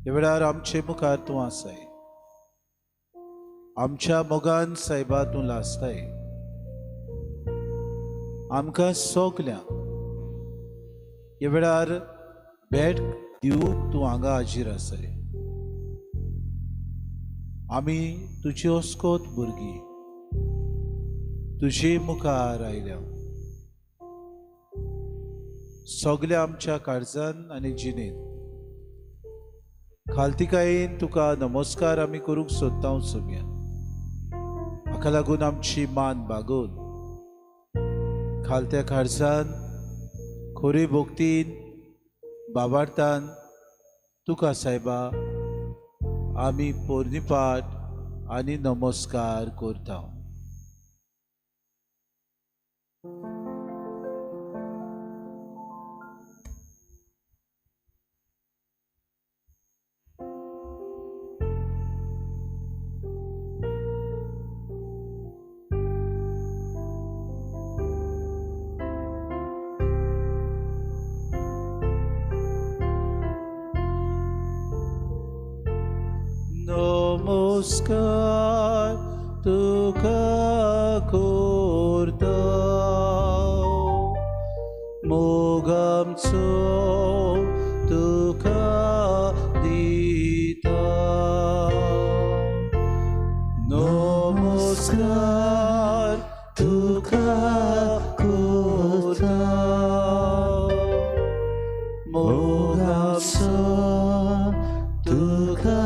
ह्या वेळार आमचे मुखार तूं आसाय, आमच्या मोगान सायबा तूं लासताय। आमकां सगल्यांक ह्या वेळार भेट दिवंक तूं हांगा हाजीर आसाय। आमी तुजी अस्कोत भुरगीं तुजे मुखार आयल्या। सगल्या आमच्या काळजान आनी जिणेंत खालतिकायेन तुका नमस्कार आमी करूंक सोदता सोम्या। हाका लागून आमची मान बागोवन खालत्या काळजान खोरे भक्तीन बाबार्थान तुका सायबा आमी पोरणीपाठ आनी नमस्कार करता। नमस्कार तुका करता मोगामचो तुका दिता। नमस्कार तुका करता मोगामचो तुका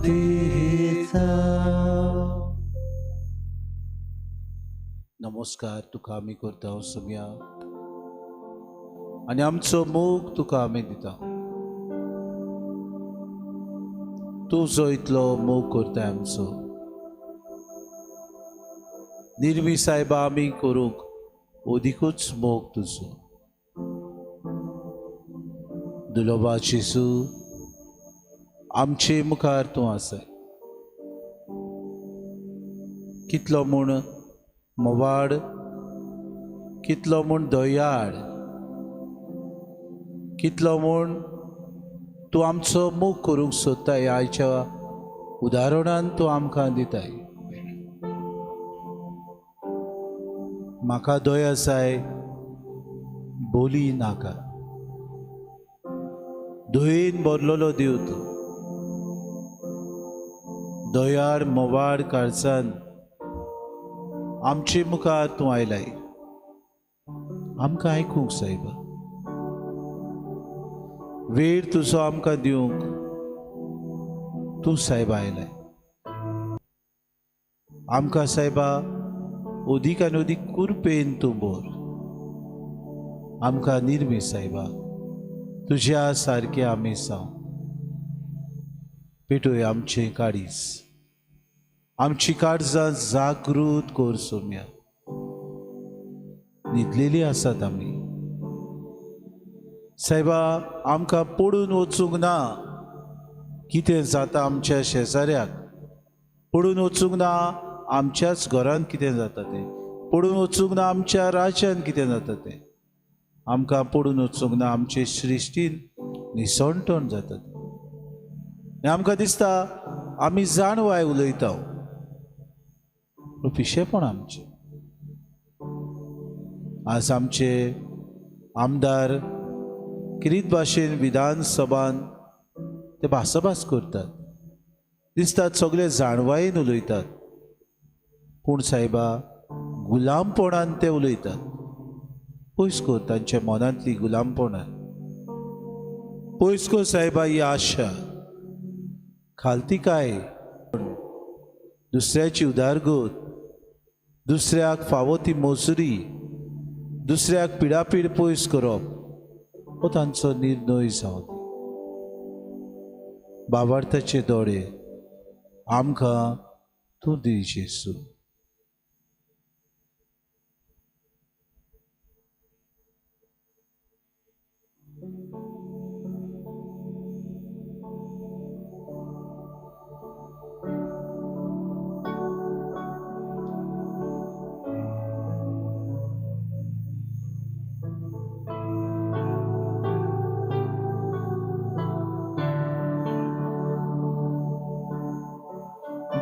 दिता। नमस्कार तुका आमी करता सोम्या आनी आमचो मोग तुका आमी दिता। तूं जो इतलो मोग करताय आमचो निर्मी सायबा आमी करूंक अदिकूच मोग तुजो। दुलोबा जेजू आमचे मुखार तूं आसाय। कितलो म्हूण मोवाड, कितलो म्हूण दयाळ, कितलो म्हूण तूं आमचो मोग करूंक सोदताय आयच्या उदाहरणान तूं आमकां दिताय। म्हाका दया जाय बोली नाका, दयेन भरलेलो देव तूं। दयाळ मोवाड काळजान आमचे मुखार तूं आयलाय आमकां आयकूंक सायबा। वेळ तुजो आमकां दिवंक तूं सायबा आयलाय। आमकां सायबा अदीक आनी अदीक कुरपेन तूं बोर आमकां निर्मी सायबा तुज्या सारकें आमी जावं। पेटोय आमचें काळीज, आमची काळजां जागृत कर सोम्या। न्हिदलेली आसात आमी सायबा, आमकां पडून वचूंक ना कितें जाता आमच्या शेजाऱ्याक, पडून वचूंक ना आमच्याच घरांत कितें जाता तें, पडून वचूंक ना आमच्या राज्यांत कितें जाता तें, आमकां पडून वचूंक ना आमचे सृश्टीन निसणटण जाता तें। आनी आमकां दिसता आमी जाणवाय उलयता, पूण पिशेपण आमचें। आज आमचे आमदार किरीत भाशेन विधानसभान ते भासाभास करतात, दिसतात सगळे जाणवायेन उलयतात, पूण सायबा गुलामपणान ते उलयतात। पयस कर तांच्या मनांतली गुलामपणान, पयस कर सायबा ही आशा खालतिकाय, दुसऱ्याची उदारगत, दुसऱ्याक फावो ती मजुरी, दुसऱ्याक पिडापीड पयस करप हो तांचो निर्णय जावन। बाबार्थाचे दोळे आमकां तूं दी जेजू।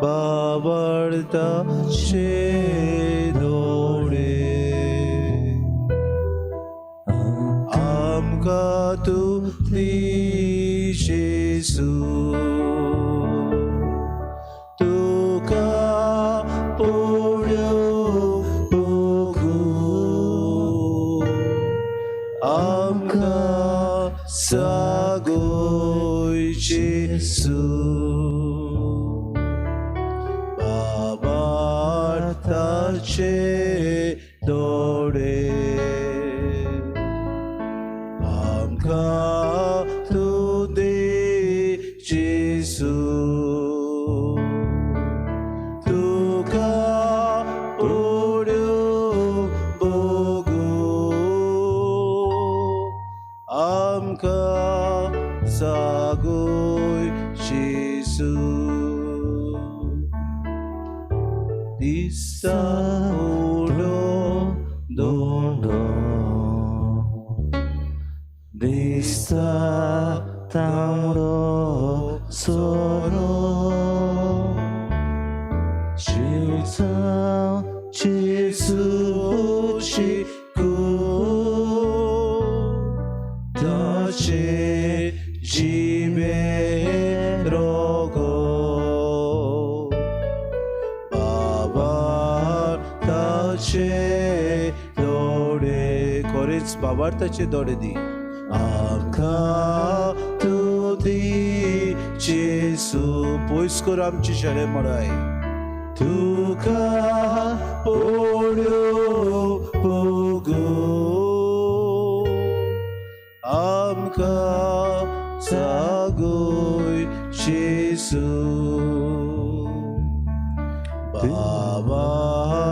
भावार्थाचे दोळे आमकां तूं दी जेजू तुका पळोवंक आमकां सागय जेजू भावार्थाचे दोळे आमकां तूं दी जेजू तुका पळोवंक आमकां सागय जेजू दिसता उडो दोंडो दिसता तांबडो सोरो शिवचाव जेजूची ताचे जिवे रोगो भावार्थाचे दोळे खरेंच भावार्थाचे दोळे दी आमकां तूं दी जेजू पयस कर आमची शेळे मडाय तुका पळोवंक आमकां सागय जेजू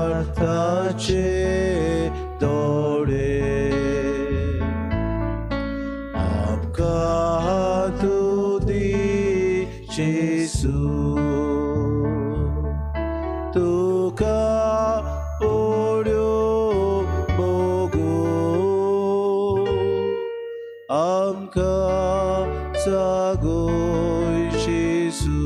भावार्थाचे दोळे आमकां तूं दी जेजू तुका पळोवंक आमकां सागय जेजू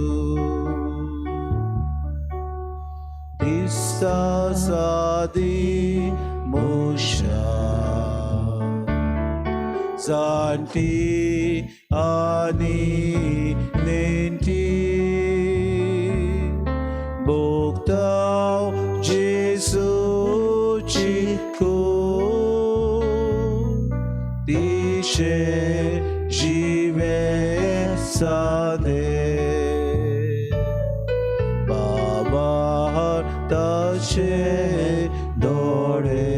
दिसता सादी मनशां जाणटी आनी नेणटी भोगता जेजूची तिशे जिवे सादे भावार्थाचे दोळे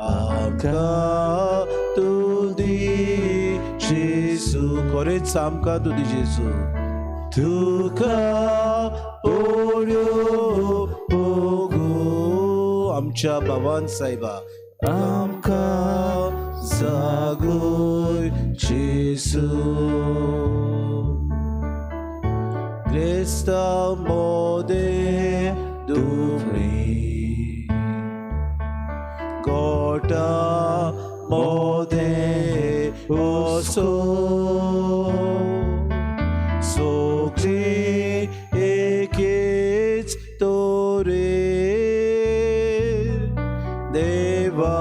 आमकां तूं दी जेजू खरेंच आमकां तूं दी जेजू तुका पळोवंक आमच्या भवान सायबा आमकां जागय जेजू क्रिस्तांव मोदें दुखणी गोटा मोदें ओसो सगळीं एकेच तोरे देवा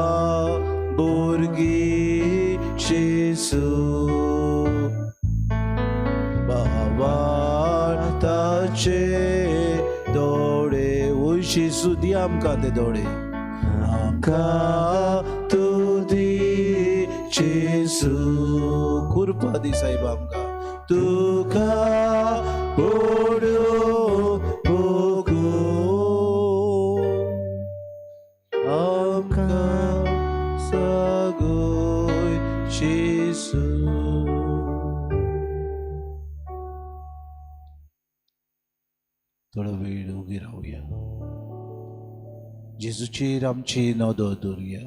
भुरगीं जेजू भावार्थाचे दोळे ओ जेजू दी आमकां ते दोळे आमकां तूं दी जेजू कृपा दी सायबा आमकां तुका पळोवंक आमकां सागय जेजू. थोडो वेळ उगी रावया जेजूचेर आमची नदर दवरुया.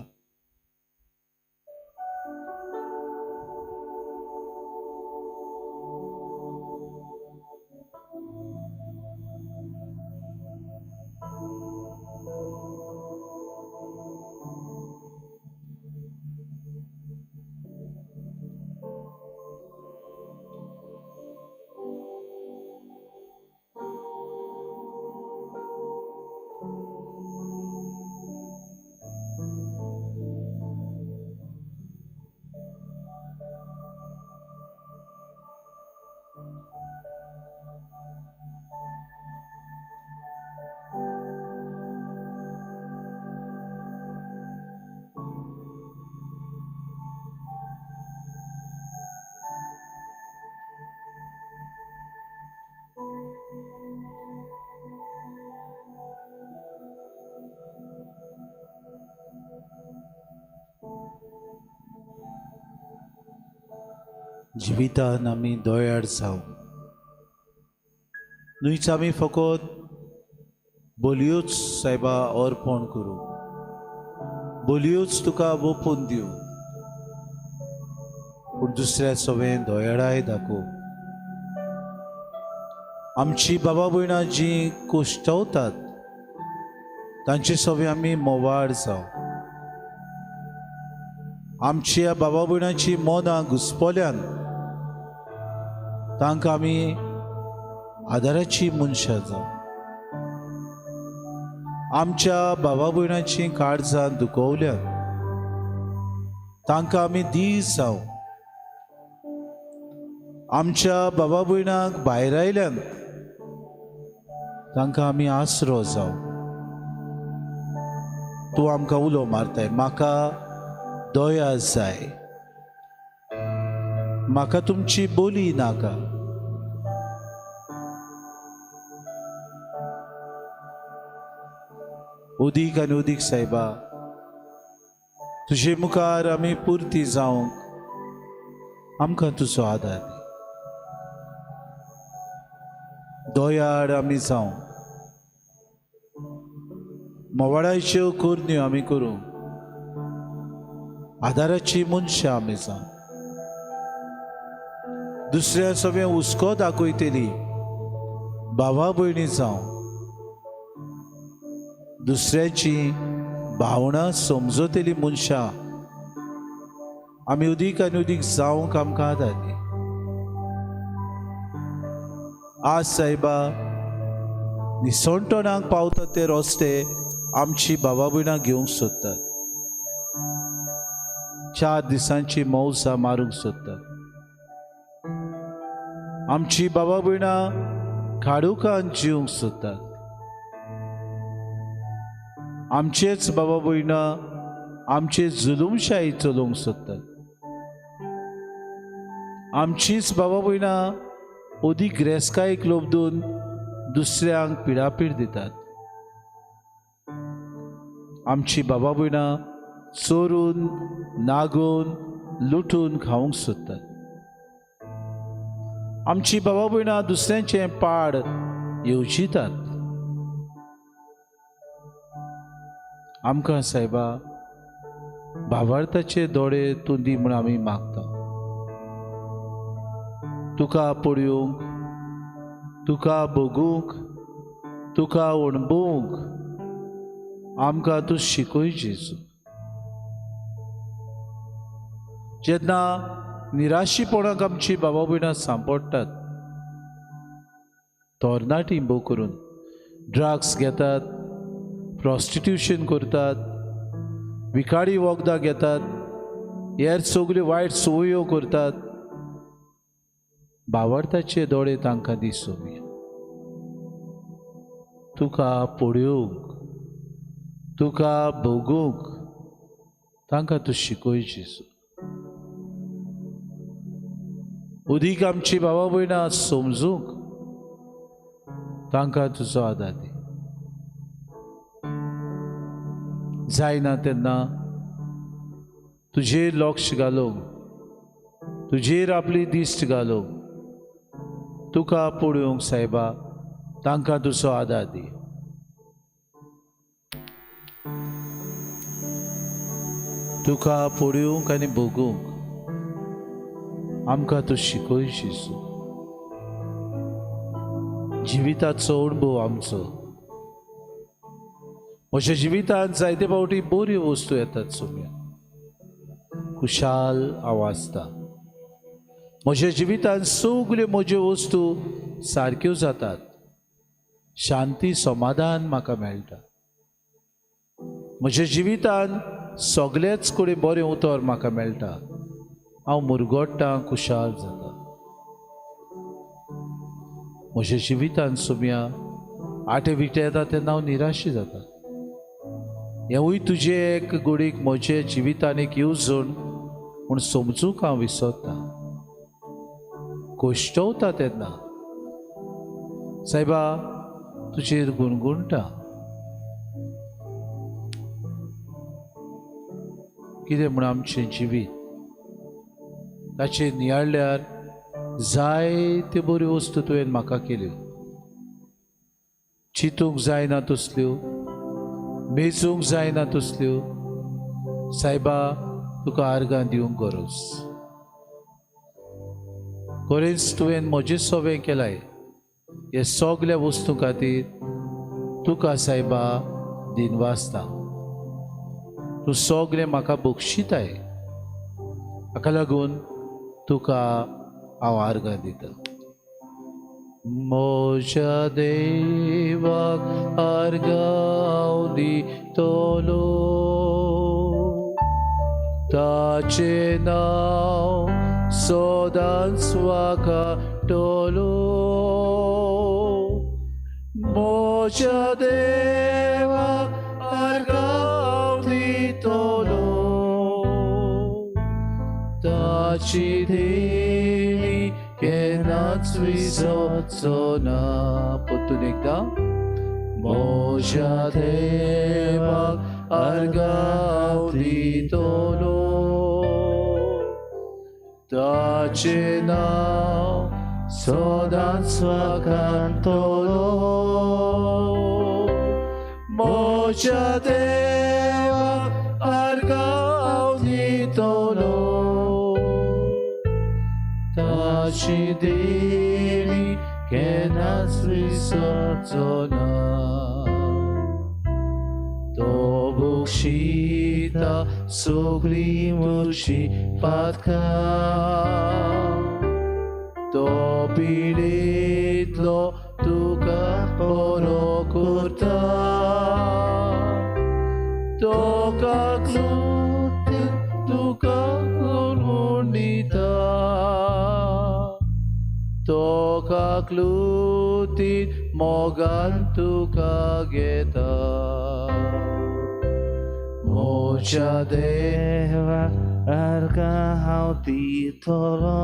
जिवितान आमी दोयाळ जावं, न्हयच आमी फकत बोलयोच सायबा अर्पण करूं, बोलयोच तुका वोपून दिवं, पूण दुसऱ्या सवें दोयाळाय दाखोवं। आमची बाबा भयणां जीं कोश्टवतात तांचे सवें आमी मोवाळ जावं। आमच्या बाबा भयणांची मनां घुसपोल्यान तांकां आमी आदाराची मनशां जावं। आमच्या बाबा भयणांची काळजां दुखवल्यान तांकां आमी दीस जावं। आमच्या बाबा भयणांक भायर आयल्यान तांकां आमी आसरो जावं। तूं आमकां उलो मारताय, म्हाका दया जाय, म्हाका तुमची बोली नाका। उदीक आनी उदीक सायबा तुजे मुखार आमी पुरती जावंक आमकां तुजो आदार दी। दयाळ आमी जावं, मोवाळाच्यो करण्यो आमी करूं, आदाराची मनशां आमी जावं। दुसऱ्या सगळें हुस्को दाखयतली भावा भयणी जावं, दुसऱ्याची भावनां समजतली मनशां आमी उदीक आनी उदीक जावंक आमकां आदार दी। आज सायबा निसणटणाक पावता ते रस्ते आमची बाबा भयणां घेवंक सोदतात, 4 दिसांची मौजां मारूंक सोदतात। आमची बाबा भयणां खाडुकान जिवंक सोदतात। आमचेच बाबा भयणां आमचे जुलूमशाही चलोवंक सोदतात। आमचीच बाबा भयणां अदीक ग्रेसकायेक लोबदून दुसऱ्यांक पिडापीड दितात। आमची बाबा भयणां चोरून नागोवन लुटून खावंक सोदतात। आमची बाबा भयणां दुसऱ्यांचें पाड येवजितात। आमकां सायबा भावार्थाचे दोळे तूं दी म्हूण आमी मागता। तुका पळोवंक, तुका बगूंक, तुका अणभवूंक आमकां तूं शिकय जेजू। जेन्ना निराशीपणाक आमची बाबा भयणां सांपडटात, तरणाटी भोव करून ड्रग्स घेतात, प्रॉस्टिट्यूशन करतात, विखारी वखदां घेतात, हेर सगल्यो वायट संवयो करतात, भावार्थाचे दोळे तांकां दिसूं। तुका पळोवंक, तुका भोगूंक तांकां तूं शिकय जेजू। उदीक आमची बाबा भयणां समजूंक तांकां तुजो आदार दी। जायना तेन्ना तुजेर लक्ष घालूंक, तुजेर आपली दिश्ट घालूंक, तुका पळोवंक सायबा तांकां तुजो आदार दी। तुका पळोवंक आनी भोगूंक आमकां तूं शिकय जेजू। जिविताचो अणभव आमचो, म्हज्या जिवितांत जायते फावटी बऱ्यो वस्तू येतात सोम्या, खुशाल हांव आसता। म्हज्या जिवितांत सगल्यो म्हज्यो वस्तू सारक्यो जातात, शांती समाधान म्हाका मेळटा। म्हज्या जिवितांत सगळेच कडेन बरें उतर म्हाका मेळटा, हांव मुरगोट्टां, खुशाल जाता। म्हज्या जिवितांत सोम्या आटे विटे येता तेन्ना हांव निराशी जाता। हेंवूय तुजें एक गोडीक म्हजे जिवितान एक येवजण म्हूण समजूंक हांव विसरता, कोश्टवता तेन्ना सायबा तुजेर गुणगुणटा। कितें म्हूण आमचें जिवीत ताचेर नियाळल्यार जायत्यो बऱ्यो वस्तू तुवें म्हाका केल्यो, चिंतूंक जायना तसल्यो, मेजूंक जायना तसल्यो। सायबा तुका आर्गां दिवंक गरज। खरेंच तुवें म्हजें सोवें केलाय हे सगल्या वस्तूं खातीर तुका सायबा दिनवासता। तूं सगळें म्हाका बक्षिताय, हाका लागून तुका हांव आर्गां दिता। म्हज्या देवाक आर्गां दितलो, ताचें नांव सदांच वाखाटलो। म्हज्या देवाक आर्गां दितलो, ताची देणी केन्नाच विसरचो ना। परतून एकदां, म्हज्या देवाक आर्गां दितलो, ताचें नांव सदांच वाखाटलो। म्हज्या देवाक आर्गां दितलो, ताची देणी केन्नाच विसरचो ना। तो बक्षिता सगळीं म्हजी पातकां, तो पिडेंतलो तुका बरो करता, तो काकलूत तुका करून दिता, तो काकलुतीन मोगान तुका घेता। म्हज्या देवाक आर्गां हांव दितलो,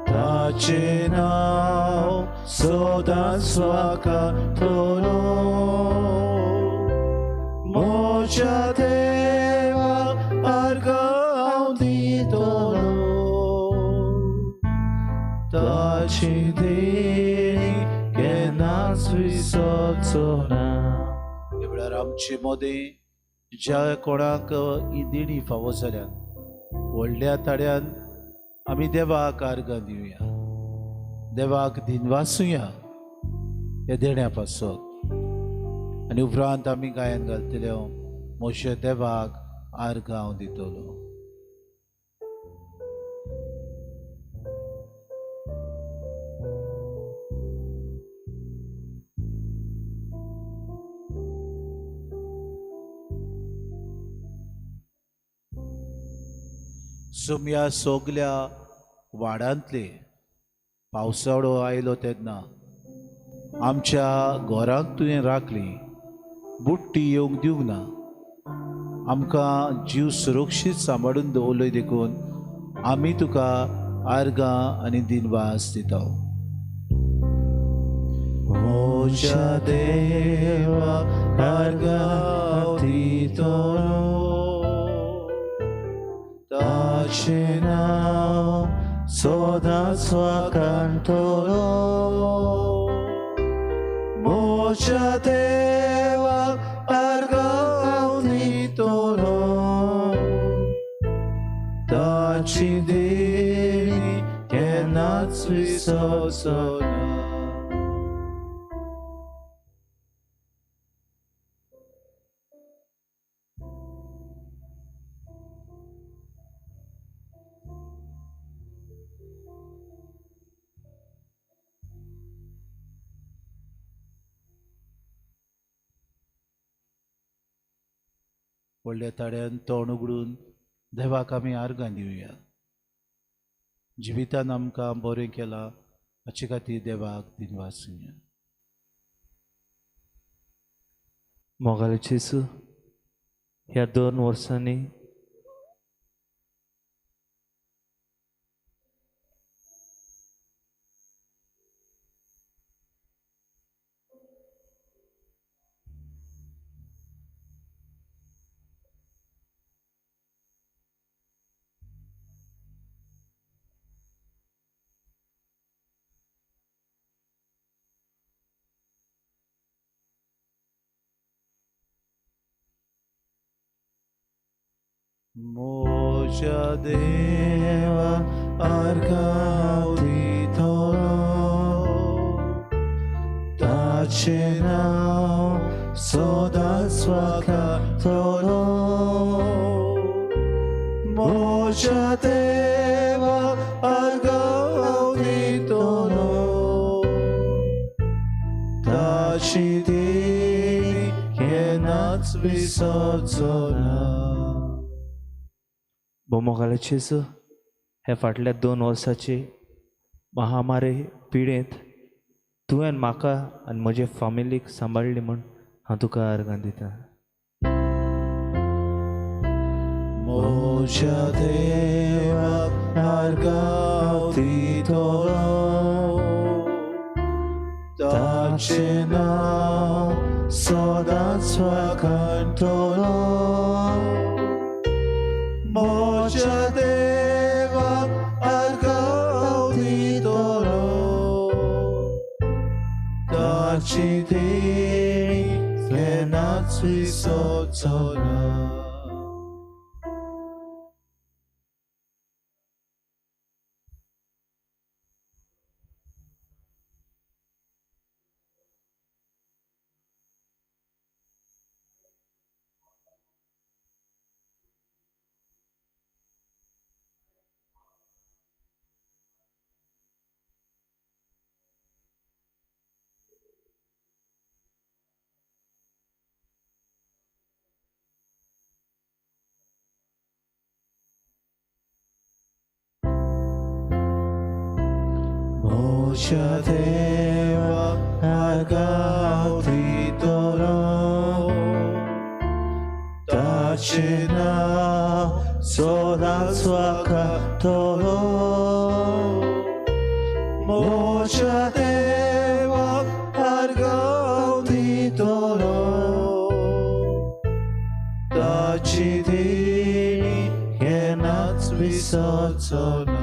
ताचें नांव सदांच वाखाटलो। म्हज्या देवाक आर्गां दितलो, ताची देणी केन्नाच विसरचो ना। ह्या वेळार आमचे मदें ज्या कोणाक ही देणी फावो जाल्यान व्हडल्या ताळ्यान आमी देवाक आर्गां दिवया, देवाक दिनवासुया ह्या देण्या पासत। आनी उपरांत आमी गायन घालतले म्हज्या देवाक आर्गां हांव दितलो। सुमया सगल्या वाडांतले पावसाळो आयलो तेन्ना आमच्या घरांक तुवें राखली, बुट्टी येवंक दिवंक ना, आमकां जीव सुरक्षीत सांबाळून दवरलोय देखून आमी तुका आर्गां आनी दिनवास दिता। म्हज्या देवाक आर्गां दितलो, ताचें नांव सदांच वाखाटलो। म्हज्या देवाक आर्गां दितलो, ताची देणी केन्नाच विसरचो ना। व्हडल्या ताळ्यान तोंड उगडून देवाक आमी आर्गां दिवया। जिवितान आमकां बरें केलां हाचे खातीर देवाक दिनवासुया। मोगाले जेजू, ह्या 2 वर्सांनी म्हज्या देवा आर्गां हांव दितलो, ताचें नांव सदांच वाखातलो. म्हज्या देवा आर्गां हांव दितलो, ताची देणी केन्नाच विसरचो ना. मोगाले जेजू, हे फाटल्या 2 वर्साचे महामारी पिडेंत तुवें म्हाका आनी म्हजे फामिलीक सांबाळ्ळी म्हूण हांव तुका आर्गां दितां. म्हज्या देवाक आर्गां हांव दितलो, ताचें नांव सदांच वाखाणटलो. म्हज्या देवाक आर्गां हांव दितलो, ताची देणी केन्नाच विसरचो ना. म्हज्या देवाक आर्गां हांव दितलो, ताचें नांव सदांच वाखातलो. म्हज्या देवाक आर्गां हांव दितलो, ताची देणी केन्नाच विसरचो ना.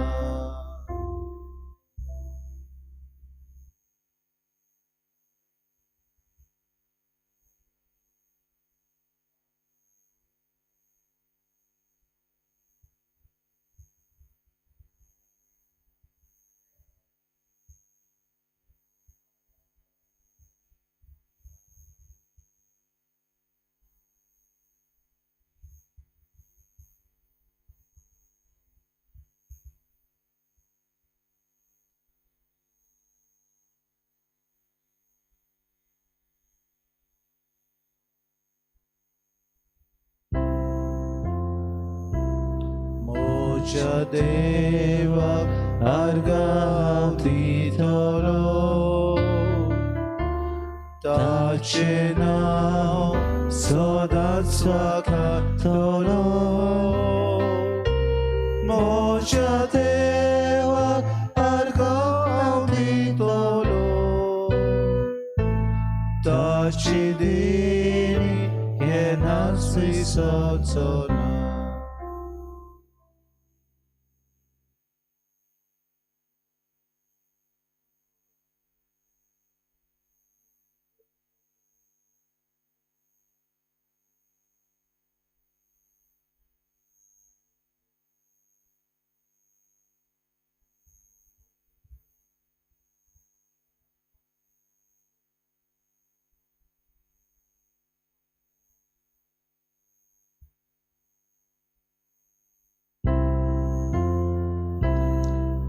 म्हज्या देवाक आर्गां हांव दितलो, ताचें नांव सदांच वाखातलो. म्हज्या देवाक आर्गां हांव दितलो, ताची देणी केन्नाच विसरचो ना.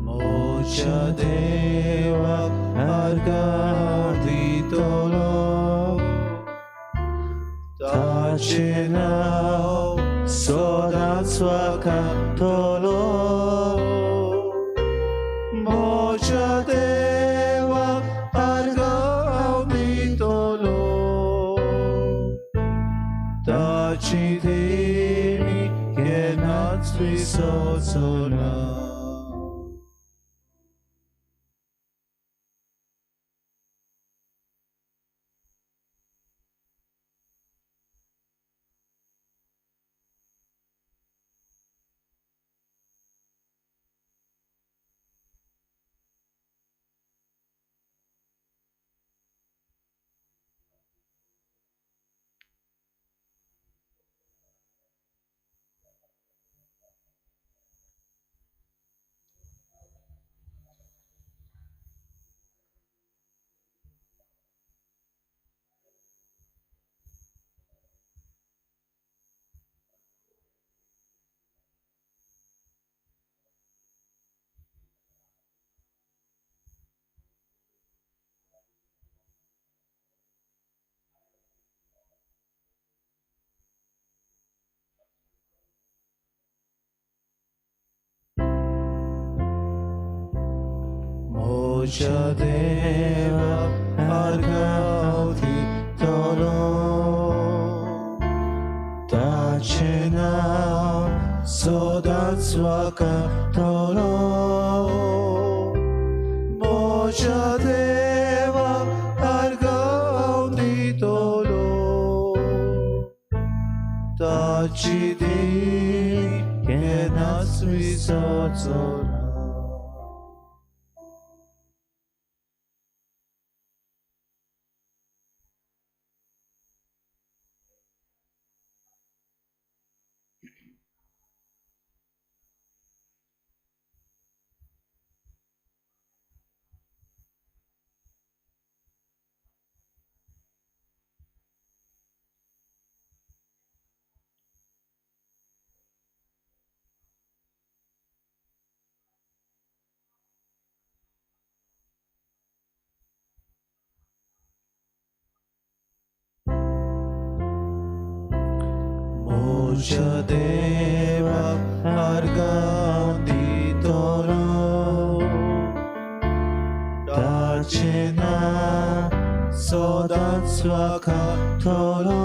म्हज्या देवाक आर्गां हांव दितलो, ताचें नांव सदांच वाखातलो. म्हज्या देवाक आर्गां हांव दितलो, ताची देणी केन्नाच विसरचो ना. म्हज्या देवाक आर्गां दितलो, ताचें नांव सदांच वाखाणतलो. म्हज्या देवाक आर्गां दितलो, ताची देण केन्नाच विसरचो ना. म्हज्या देवाक आर्गां दितलो, ताचें नांव सदांच वाखाणतलो.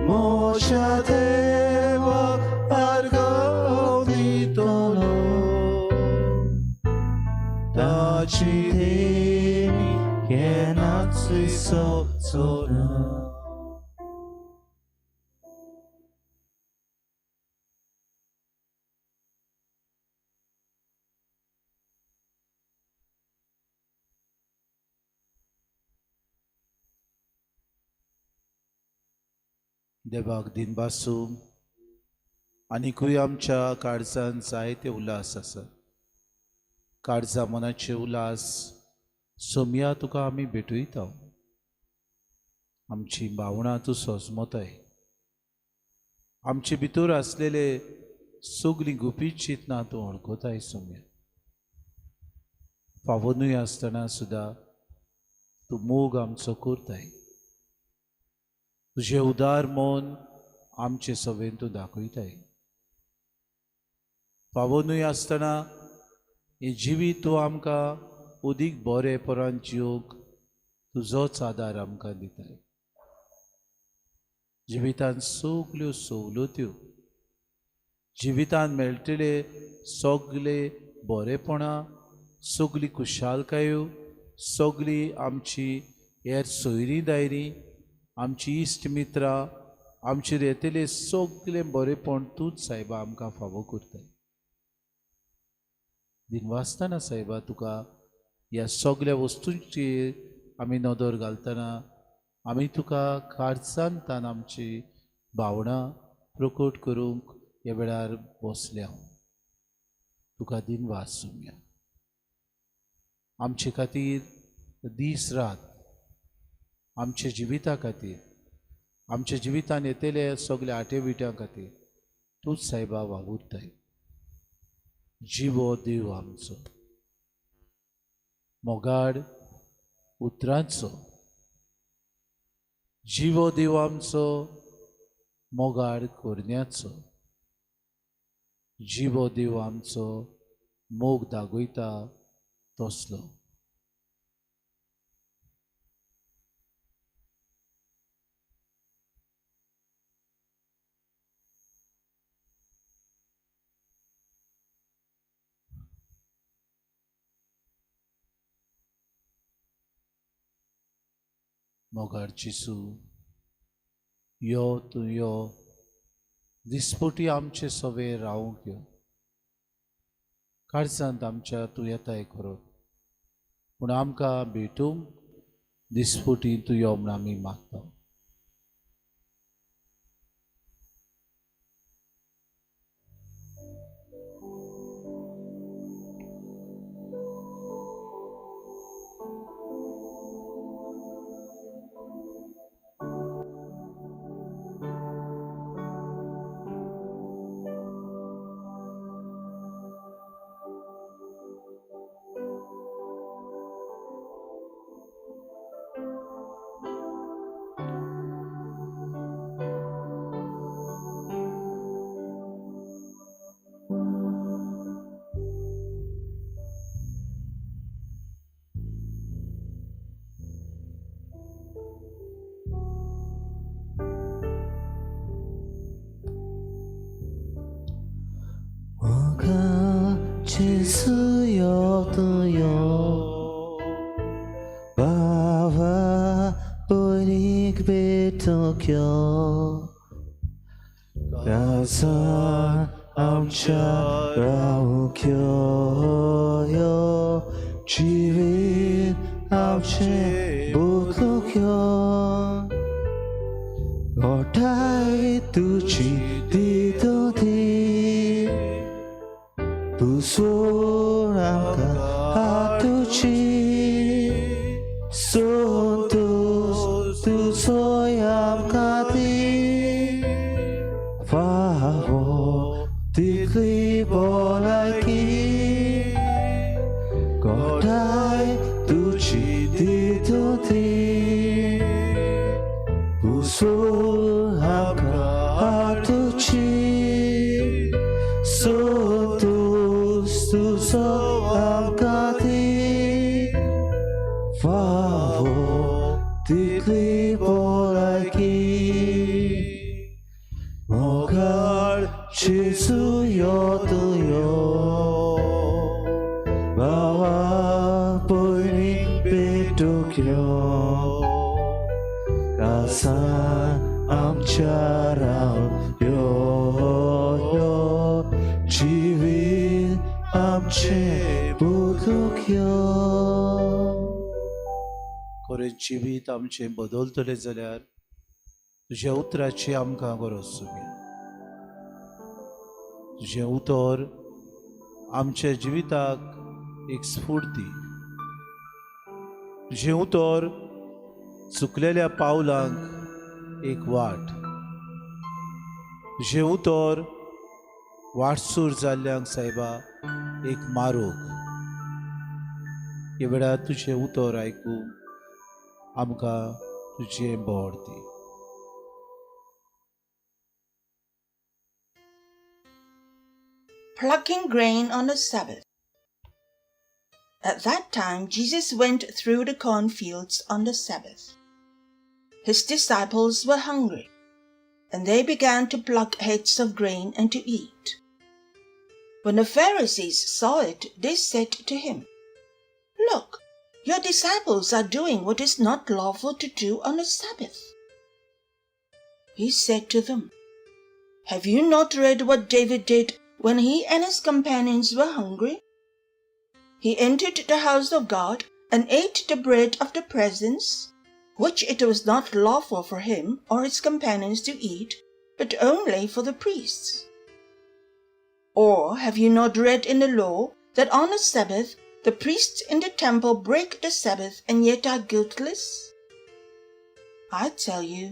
म्हज्या देवाक आर्गां दितलो, ताची देणी केन्नाच विसरचो ना. देवाक दिनवासूं आनिकूय आमच्या काळजान जायते उल्हास आसात. काळजा मनाचे उल्हास सोमया तुका आमी भेटयता. आमची भावनां तूं सोजमताय. आमचे भितर आसलेले सगळीं गुपीत चिंतनां तूं वळखताय सोमया. फावनूय आसतना सुद्दां तूं मोग आमचो करताय. तुजें उदार मन आमचे सवेन तूं दाखयताय. फावनूय आसतना हें जिवीत तूं आमकां अदीक बरेपणान जिवंक तुजोच आदार आमकां दिताय. जिवितान सगल्यो सवलत्यो, जिवितान मेळटले सगळे बरेपणां, सगळी खुशालकायो, सगळी आमची हेर सोयरीं दायरीं, आमची इश्ट मित्रां, आमचेर येतले सगळें बरेपण तूंच सायबा आमकां फावो करताय. दिनवासतना सायबा तुका ह्या सगळ्या वस्तूंचेर आमी नदर घालतना आमी तुका काळजांतल्यान आमची भावनां प्रकट करूंक ह्या वेळार बसल्या. तुका दिनवास सोमया. आमचे खातीर दीस रात, आमच्या जिविता खातीर, आमच्या जिवितान येतले सगल्या आटेविट्यां खातीर तूंच सायबा वावुरताय. जिवो देव आमचो, मोगाड उतरांचो, जिवो देव आमचो, मोगाड करण्याचो, जिवो देव आमचो, मोग दागयता तसलो. मोगाळ जेजू, यो तूं यो, दिसपटी आमचे सवे रावंक यो. काळजांत आमच्या तूं येताय खरो, पूण आमकां भेटूंक दिसपटी तूं यो म्हूण आमी मागता. जेजू यो तूं यो, बाबा पयलीं भेटूंक यो, काळजान आमच्या रावूंक यो, यो जिवीत आमचें बदलूंक यो, घोटाय तुजी दितो ती, तूं आमकां हातुची, संतोश तुजो आमकां दी, फावो तितली भलायकी, घोटाय तुजी दितो ती, तूं आमकां हातुची, संतोश तुजो आमकां दी, फावो तितली भलायकी, मोगाळ जेजू यो तूं यो, बाबा पयलीं भेटूंक यो, काळजान आमच्या रावूंक यो, यो जिवीत आमचें बदलूंक यो. खरें जिवीत आमचें बदलतलें जाल्यार तुज्या उतराची आमकां गरज सुम्या. तुजें उतर आमच्या जिविताक एक स्फूर्ती, तुजें उतर चुकलेल्या पावलांक एक वाट, तुजें उतर वाटसूर जाल्ल्यांक सायबा एक मारोग. हे वेळार तुजें उतर आयकूंक आमकां तुजें बळ दी. Plucking grain on the Sabbath. At that time Jesus went through the cornfields on the Sabbath. His disciples were hungry, and they began to pluck heads of grain and to eat. When the Pharisees saw it, they said to him, "Look, your disciples are doing what is not lawful to do on the Sabbath." He said to them, "Have you not read what David did when he and his companions were hungry? He entered the house of God and ate the bread of the presence, which it was not lawful for him or his companions to eat, but only for the priests. Or have you not read in the law that on the Sabbath the priests in the temple break the Sabbath and yet are guiltless? I tell you,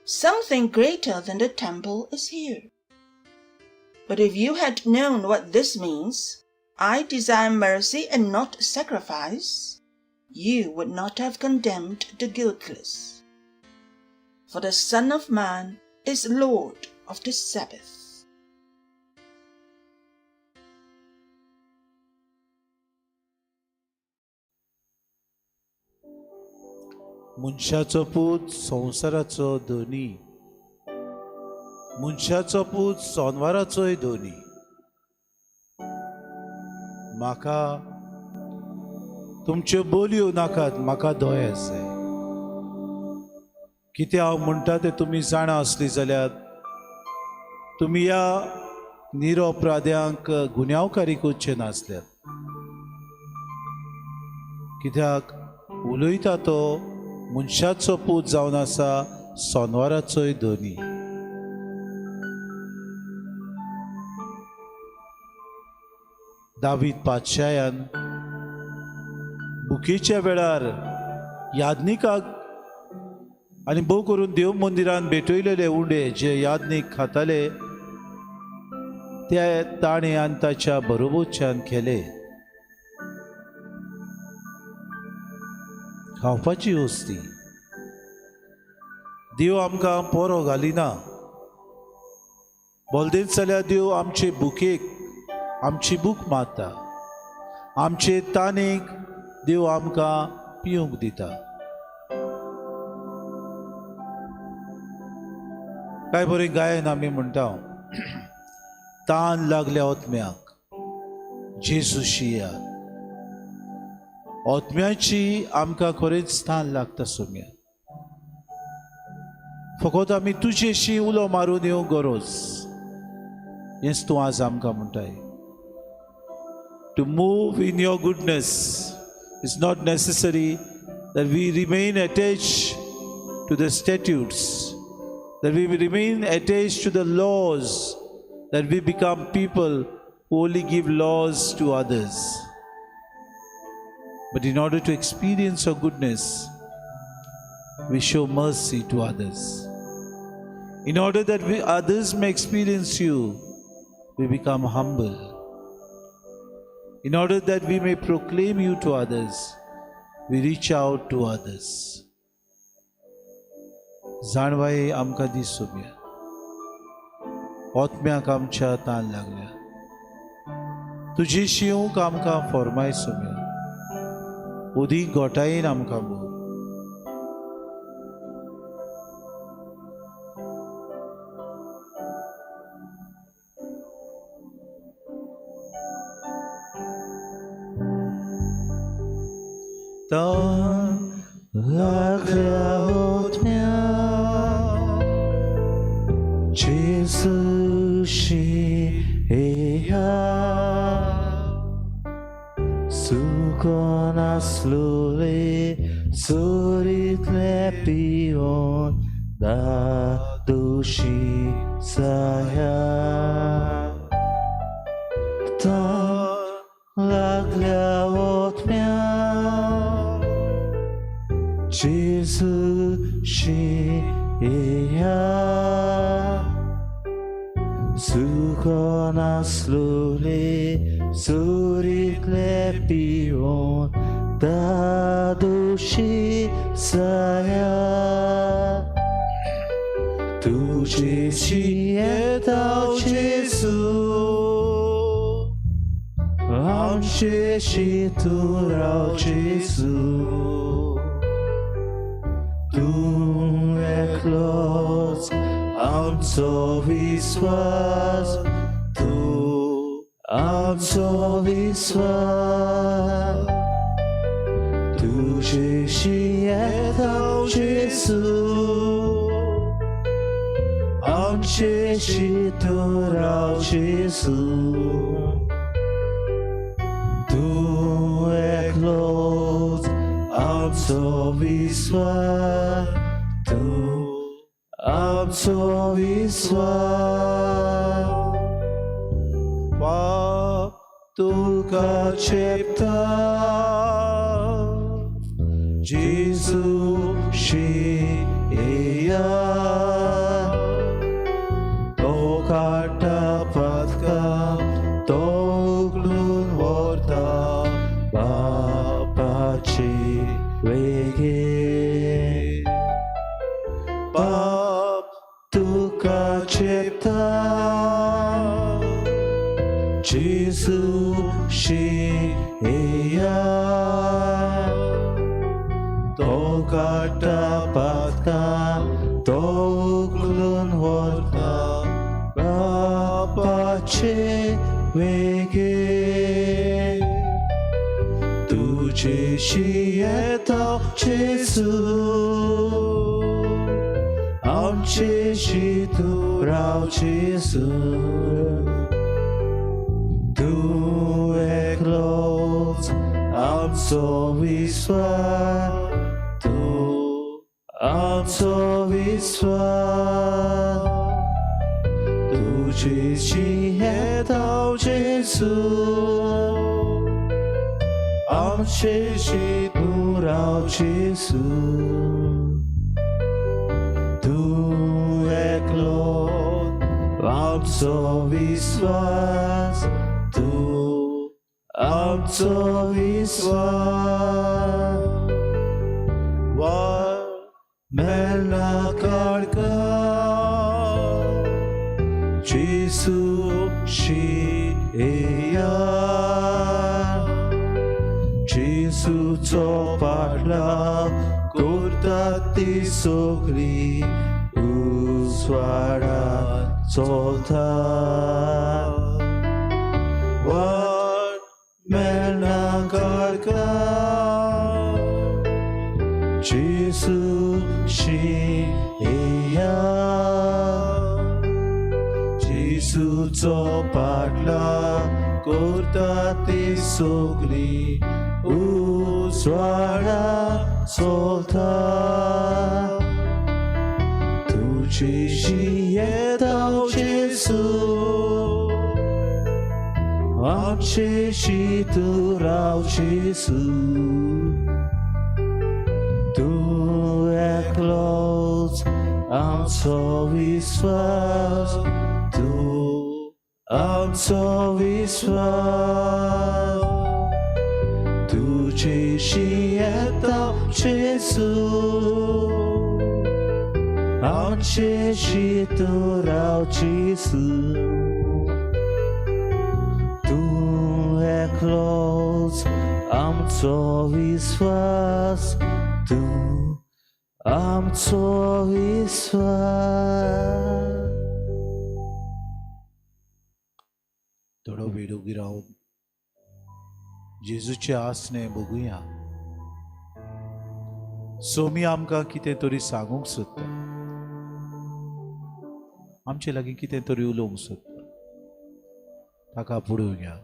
something greater than the temple is here. But if you had known what this means, I desire mercy and not sacrifice, you would not have condemned the guiltless. For the Son of Man is Lord of the Sabbath." मनशाचो पूत संवसाराचो धनी, मनशाचो पूत सोनवाराचोय धनी. म्हाका तुमच्यो बोलयो नाकात, म्हाका दोळे आसाय. कितें हांव म्हणटा तें तुमी जाणा आसली जाल्यार तुमी ह्या निरोपराध्यांक गुन्यांवकारी करचे नासल्यात. कित्याक उलयता तो मनशाचो पूत जावन आसा सोनवाराचोय धनी. दावीद पातशायान भुकेच्या वेळार याज्ञिकाक आनी भोव करून देव मंदिरान भेटयलेले उंडे जे याज्ञीक खाताले ते ताणें आनी ताच्या बरोबरच्यान केले. खावपाची वस्ती देव आमकां पोरो घालिना. बोलदेच जाल्यार देव आमचे भुकेक आमची भूक मारता, आमचे तानेक देव आमकां पिवंक दिता. काय बरें गायन आमी म्हणटा, तान लागल्या ओतम्याक जेजूशी यात. आत्म्याची आमकां खरेंच तान लागता सोम्या. फकत आमी तुजेशी उलो मारून येवंक गरज, हेंच तूं आज आमकां म्हणटाय. To move in your goodness is not necessary that we remain attached to the statutes, that we remain attached to the laws, that we become people who only give laws to others. But in order to experience your goodness, we show mercy to others. In order that others may experience you, we become humble. In order that we may proclaim you to others, we reach out to others. जाणवाय आमकां दी सोम्या. आत्म्याक आमच्या तान लागल्या, तुजी शिवंक आमकां फॉर्माय सोम्या. उदीक गोठायेन आमकां भर. तान लागल्या आत्म्याक जेजूशी येयात, सुकोन आसलोले चोरीतले पिवन दादोशी जायात. तान लागल्या आत्म्याक जेजूशी येयात, सुकोन आसलोले चोरीतले पिवन दादोशी जायात. तुजेशी येता जेजू, आमचेशी तूं राव जेजू. तूं एकलोच आमचो विस्वास, तूं आमचो विस्वास. तुजेशी येता जेजू, आमचेशी तूं राव जेजू. तूं एकलोच आमचो विस्वास, तूं आमचो विस्वास. पाप तुका चेपता जेजूशी येयात, तो काडटा पातकां, तो उखलून व्हरता बापाचे वेगे. पाप तुका चेपता जेजूशी येयात, तो काडटा पातकां, तो उखलून व्हरता बापाचे वेगे. तुजेशी येता जेजू, आमचेशी तूं राव जेजू. तूं एकलोच आमचो विस्वास, तूं आमचो विस्वास. तुजेशी येता जेजू, आमचेशी तूं राव जेजू. तूं एकलोच आमचो विस्वास, तूं आमचो विस्वास. वाट मेळना काळखाक जेजूशी येयात, जेजूचो पाटलाव करता ती सगळी उजवाडात चलता. वाट सगळी उजवाडा चलता तुजेशी येता जेजू आमचेशी तूं राव जेजू तूं एकलोच आमचो विस्वास तूं आमचो विस्वास तुजेशी येता जेजू आमचेशी तूं राव जेजू तूं एकलोच आमचो विस्वास तूं आमचो विस्वास. थोडो वेळ उबी रावन जेजूचे आसणे बघुया. सोमी आमकां कितें तरी सांगूंक सोदता, आमचे लागीं कितें तरी उलोवंक सोदता, ताका पळोवया.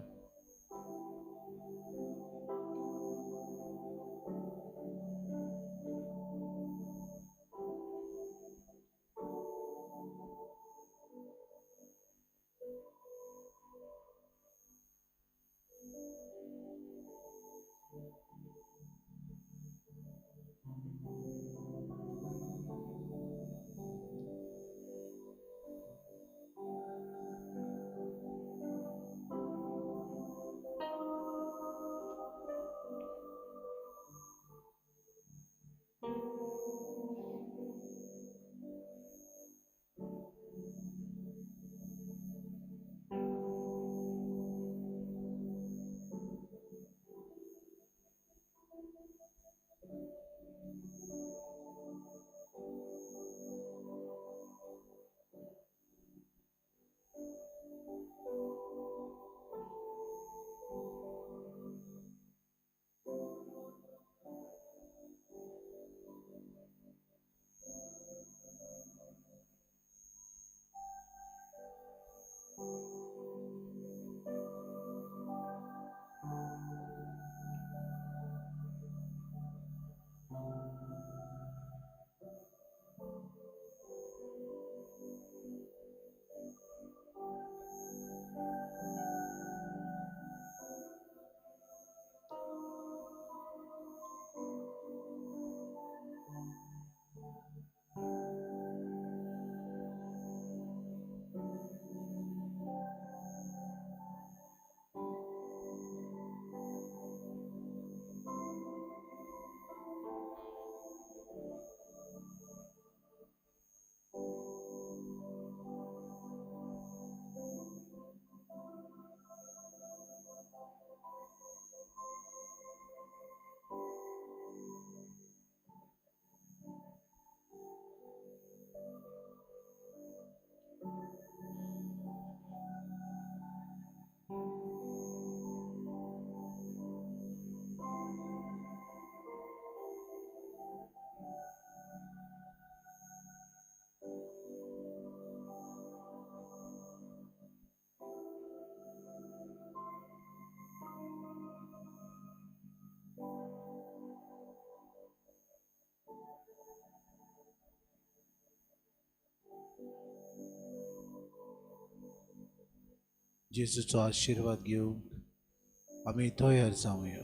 जेजूचो आशिर्वाद घेवंक आमी तयार जावया.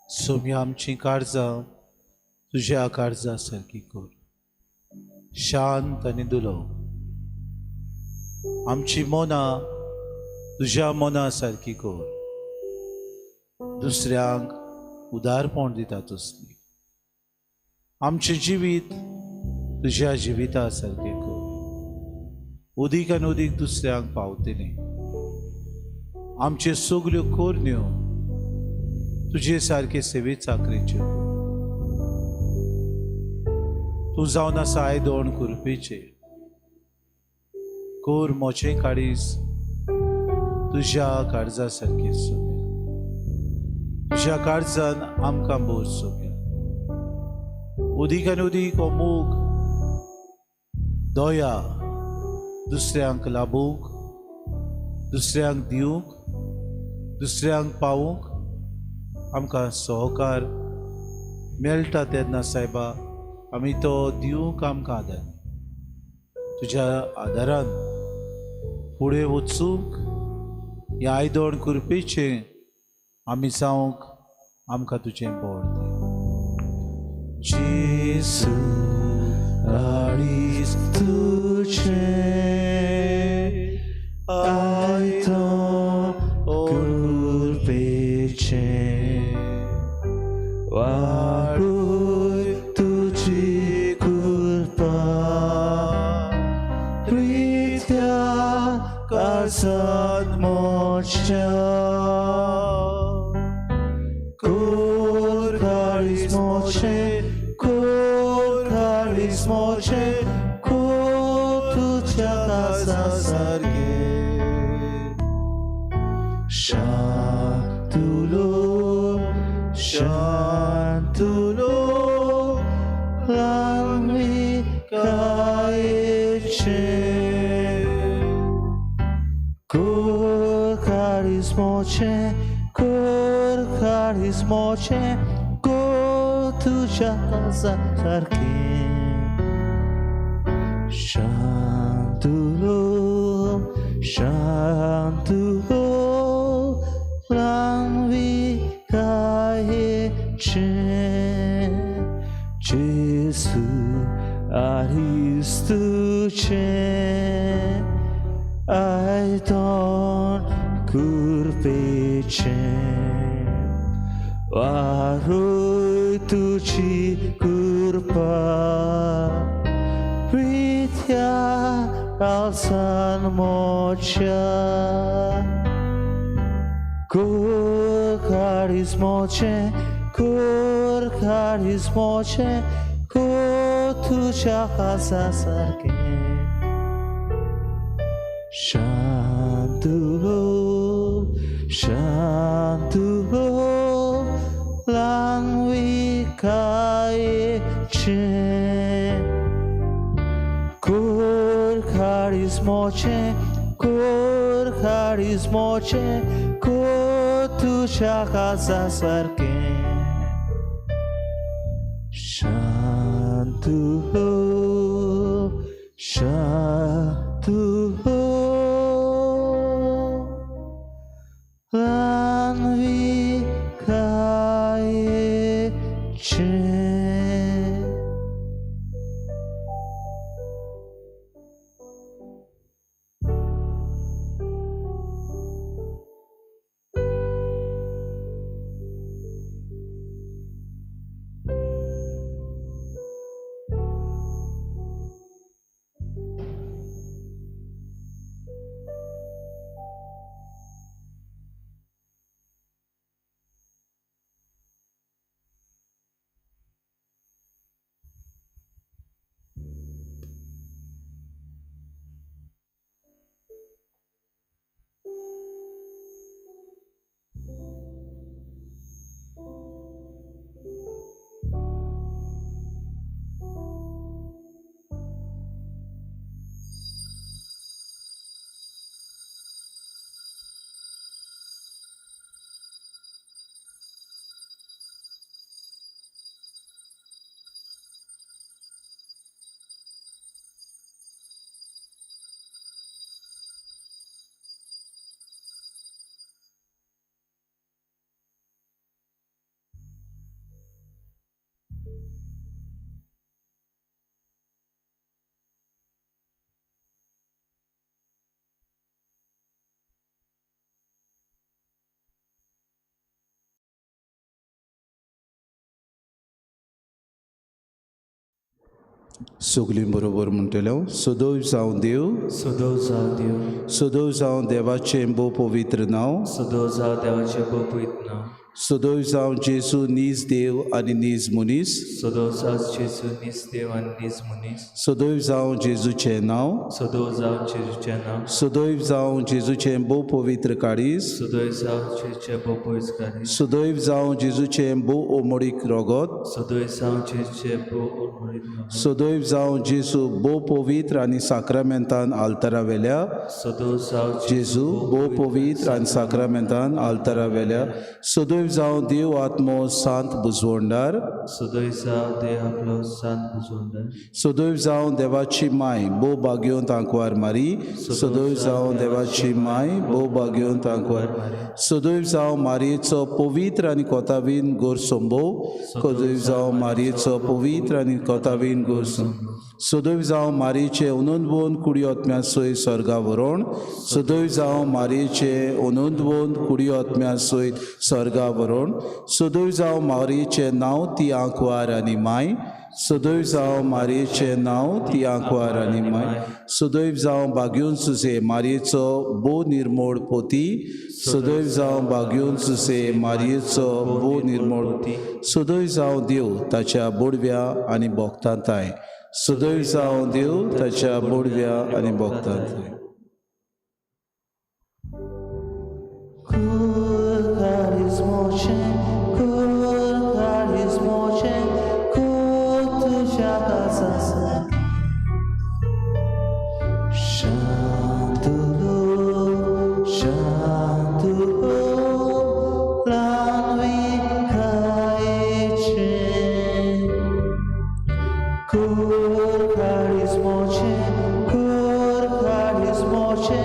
सोम्या आमची काळजां तुज्या काळजा सारकी कर, शांत आनी दुलो. आमची मनां तुज्या मना सारकी कर, दुसऱ्यांक उदारपण दिता तसली. आमचें जिवीत तुज्या जिविता सारकें कर, उदीक आनी उदीक दुसऱ्यांक पावतलें. आमच्यो सगल्यो करण्यो तुजे सारके सेवे चाकरेच्यो. तूं जावन आसा आयदोण कुरपेचें, कोर मोचें काडीस तुज्या काळजा सारकें सोम्या. तुज्या काळजान आमकां भोव सोम्या. उदीक आनी उदीक हो मोग, दया दुसऱ्यांक लाबूंक, दुसऱ्यांक दिवंक दुसऱ्यांक पावूंक आमकां सहकार मेळटा तेन्ना सायबा आमी तो दिवंक आमकां आदार, तुज्या आदारान फुडें वचूंक हें आयदण करपेचें आमी जावंक आमकां तुजें बळ दी. जेजू आडीच तुजें आयदण करपेचें वाडूय तुजी कृपा प्रित्या काळजांत म्हज्या कोर काळीज म्हजें, कोर काळीज म्हजें, कोर तुज्या काळजा सारकें. शांतुलो शांतुलो ल्हानविकायेचें कोर काळीज म्हजें, कोर काळीज म्हजें, कोर तुज्या काळजा सारकें. शांतुलो शांतुलो ल्हानविकायेचें जेजू आडीच तुजें आयदण करपेचें वारूय तुजी कृपा प्रित्या काळजांत म्हज्या कोर काळीज म्हजें, कोर काळीज म्हजें, कोर तुज्या काळजा सारकें. शांतुलो शांतुलो ल्हानविकायेचें कोर काळीज म्हजें, कोर काळीज म्हजें, कोर तुज्या काळजा सारकें. शांतुलो शांतुलो ल्हानविकायेचें. सगलीं बरोबर म्हणटले, सदैव जावं देव, सदैव जावं देव, सदैव जावं देवाचें भोव पवित्र नांव, सदैव जावं देवाचें भोव पवित्र नांव. सदैव जावं जेजू नीज देव आनी नीज मनीस. सदोवजाव जेजू नीज देव आनी नीज मनीस. सदैव जावं जेजूचें नांव. सदोवजाव जेजूचें नांव. सदैव जावं जेजूचें भोव पवित्र काळीज. सदोवजाव जेजूचें भोव पवित्र काळीज. सदैव जावं जेजूचें भोव ओमोडीक रगत. सदोवजाव जेजूचें भोव ओमोडीक रगत. सदैव जावं जेजू भोव पवित्र आनी साक्रामेंतान आल्तारा वेल्या. सदोवजाव जेजू भोव पवित्र आनी साक्रामेंतान आल्तारा वेल्या. सदैव जावं देव आत्मो सांत बुजवंडार. सदोवजाव देव आपलो सांत बुजवंदार. सदैव जावं देवाची माय भोव भाग्योंत आंकवार मारी. सदैव जावं देवाची माय भोव भाग्योंत आंकवार. सदैव जावं मारयेचो पवित्र आनी कोतावीन गोरसंभोव. सदैव जावं मारयेचो पवित्र आनी कोतावीन गोरसंभोव. सदैव जावं मारयेचे अनंतवन कुडी आत्म्या सयत स्वर्गा व्हरोण. सदैव जावं मारयेचे अनंतवन कुडी आत्म्या सयत स्वर्गा व्हरोण. सदैव जावं मारयेचें नांव ती आंकवार आनी माय. सदैव जावं मारयेचें नांव ती आंकवार आनी माय. सदैव जावं भाग्योन सुसे मारयेचो भोव निर्मोळ पोती. सदैव जावं भाग्योन सुसे मारयेचो भोव निर्मोळ. सदैव जावं देव ताच्या बोडव्या आनी भोगतांताय. सदैव जावं देव ताच्या बोडव्या आनी भोगतांताय. Kur karizmoche,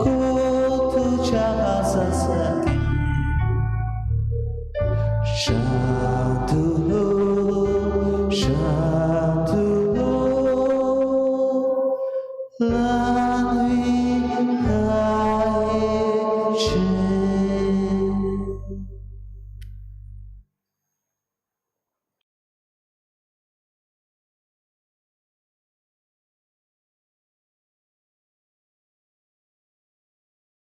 kur tuja kasasa.